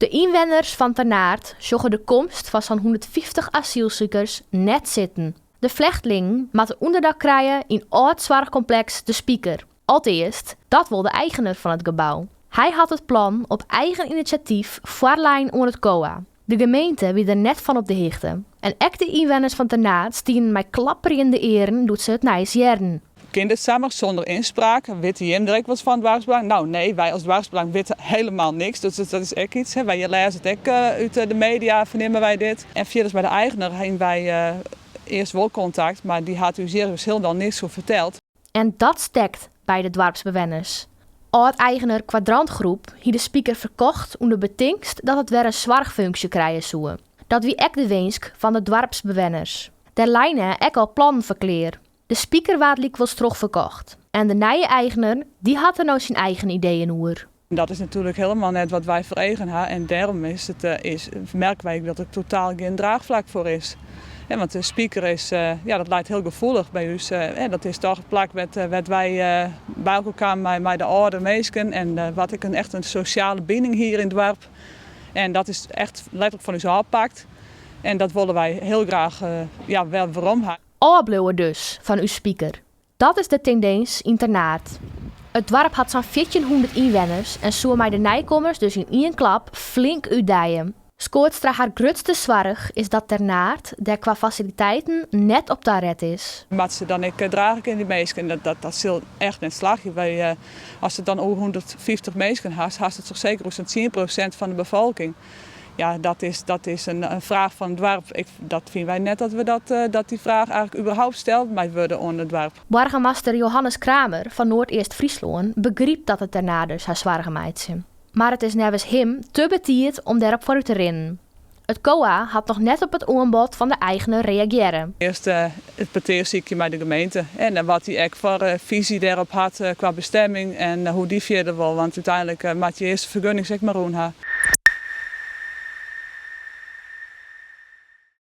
De ynwenners fan Ternaard sjogge de komst fan sa'n 150 asylsikers net sitten. De flechtlingen moatte ûnderdak krije yn âld soarchkompleks De Spiker. Alteast, dat wol de eigener fan it gebou. Hy hat it plan op eigen inisjatyf foarlein oan it COA. De gemeente wie der net fan op de hichte. En ek de ynwenners fan Ternaard stienen mei klapperjende earen doe't se it nijs hearden. Kin dit samar sûnder ynspraak? Witte jim der ek wat fan, doarpsbelang? No, nee, wy as doarpsbelang witte helemaal niks. Dus dat is ek iets. Wy lêze it ek út de media, fernimme wy dit. En fierders mei de eigener hiene wy earst wol kontakt, mar dy hat ús hjir dus hielendal niks oer ferteld. En dat stekt by de doarpsbewenners. Ald-eigener Kwadrantgroep hie de Spiker ferkocht ûnder betingst dat it wer in soarchfunksje krije soe. Dat wie ek de winsk fan de doarpsbewenners. Der leine ek al plannen foar klear. De Spiker waard lykwols trochferkocht en de nije eigener dy hat der no syn eigen ideeën oer. Dat is natuerlik helemaal net wat wy foar eagen ha en dêrom is it, is, merke wy ek dat der totaal gjin draachflak foar is. Want de Spiker is, ja, dat leit hiel gefoelich by ús. Dat is toch it plak wêr't wy by elkoar kamen mei de âlde minsken en wat ek echt in sosjale bining hie hjir yn it doarp. En dat is echt letterlik fan ús ôfpakt en dat wolle wy hiel graach, ja, wer werom ha. Ôfbliuwe dus fan ús Spiker. Dat is de tendins yn Ternaard. It doarp hat sa'n 1400 ynwenners en soe mei de nijkommers dus yn ien klap flink útdije. Schootstra har grutste soarch is dat Ternaard der kwa fasiliteiten net op taret is. Moatte se dan ek drage kinne, dy minsken? Dat sil echt net slagje. Wy, ast it dan oer 150 minsken hast, hast it toch seker oer sa'n 10% fan de befolking. Ja, dat is in fraach fan it doarp. Ik, dat fine wy net dat we dat, dat dy fraach eigentlik überhaupt steld mei wurde oan it doarp. Boargemaster Johannes Kramer fan Noardeast-Fryslân begrypt dat de Ternaarders har soargen meitsje. Mar it is neffens him te betiid om dêrop foarút te rinnen. It COA hat noch net op it oanbod fan de eigener reagearre. Earst it petear sykje mei de gemeente en wat dy ek foar fisy dêrop hat kwa bestemming en hoe't dy fierder wol. Want úteinlik moat je earst de fergunnings ek mar rûn ha.